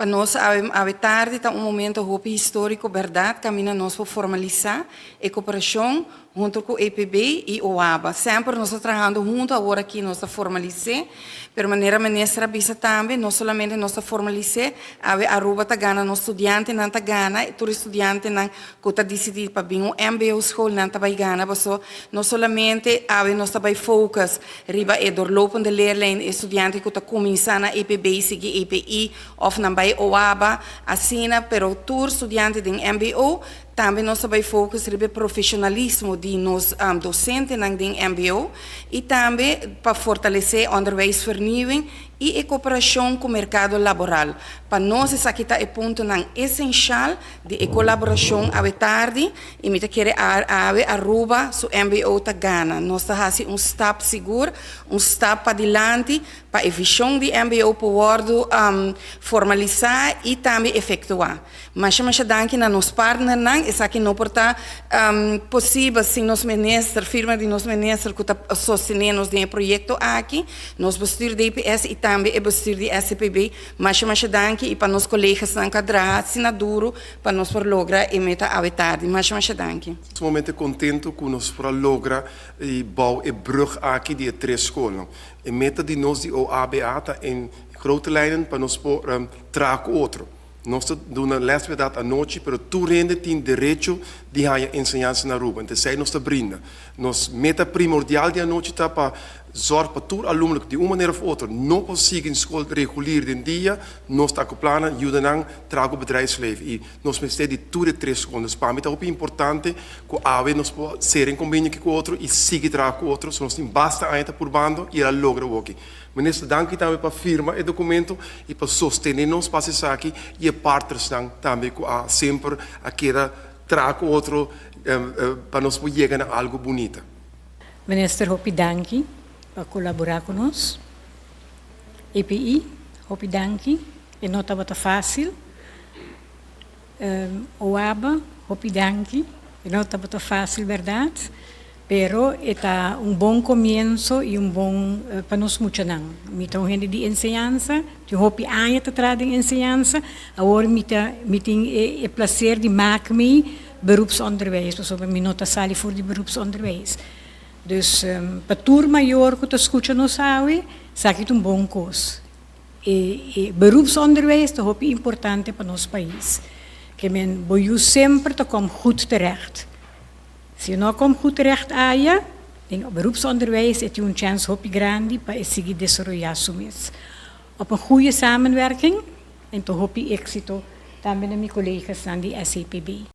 Pa nos awe tardi ta un momento hopi historico, berdad, caminda nos por formalisa e cooperacion hunto cu EPB y OABA. Semper nos ta trahando hunto, awor aki nos ta formalisa, pero manera minister a bisa tambe, no solamente nos ta formalisa, awe Aruba ta gana, nos studiantenan ta gana, tur studiantenan cu ta dicidi pa bin un MBO school nan ta bay gana, paso no solamente awe nos ta bay focus riba e doorlopende leerlijn, e studiante cu ta cuminsa na EPB, sigui EPI, of nan bay OABA, asina, pero tur studiante den MBO, tambe nos ta bay focus riba profesionalismo di nos docentenan den MBO y tambe pa fortalece onderwijsvernieuwing y e cooperacion cu mercado laboral. Pa nos esaki ta e puntonan esencial di e colaboracion awe tardi y mi ta kere awe Aruba su MBO ta gana. Nos ta haci un stap sigur, un stap padilanti pa e vision di MBO por wordo formalisa y tambe efectua. Masha masha danki na nos partnernan, esaki no por ta posibel sin nos minister, firma di nos minister cu ta sostene nos den e proyecto aki, nos bestuur DPS y tambe e bestuur di SCPB. Masha masha danki y pa nos coleganan cu a traha asina duro pa nos por logra e meta awe tardi. Masha masha danki. Sumamente contento cu nos por a logra y bouw e brug aki di e tres scholen. E meta di nos di OABA ta in grote lijnen pa nos por traha cu otro. Nos ta duna les verdad anochi, pero tur hende tin derecho di haya enseñansa na Aruba. Entonces, esey nos ta brinda. Nos meta primordial di anochi ta pa zorg pa tur alumno di un manera of otro no por sigui na school regular den dia, nos ta cu plan yuda nan traha cu bedrijfsleven. Y nos mester di tur e tres scholen. Dus pa mi ta hopi importante cu awe nos por cera un convenio cu otro y sigui traha cu otro. So nos tin basta aña ta purbando y el a logra hoki. Minister, danki tambe pa firma e documento y pa sostene nos pa esaki y e partners tambe cu a semper a keda traha cu otro pa nos por yega na algo bunita. Minister, hopi danki pa colabora cu nos. EPI, hopi danki. E no tabata facil. OABA, hopi danki. E no tabata facil, berdad? Pero ta un bon comienso y un bon pa nos muchanan. Mi ta un hende di enseñansa, tin hopi aña ta traha den enseñansa, awor mi tin e placer di maak mi beroepsonderwijs, pasobra mi no ta sali for di beroepsonderwijs. Dus pa tur mayor cu ta scucha nos awe, esaki ta un bon cos. E beroepsonderwijs ta hopi importante pa nos pais. Kiermen bo yiu semper ta kom goed terecht. Si no kom goed terecht aya, den beroepsonderwijs e tin un chance hopi grandi pa e sigui desaroya su mes. Op een goede samenwerking en ta hopi exito tambe na mi coleganan di SCPB.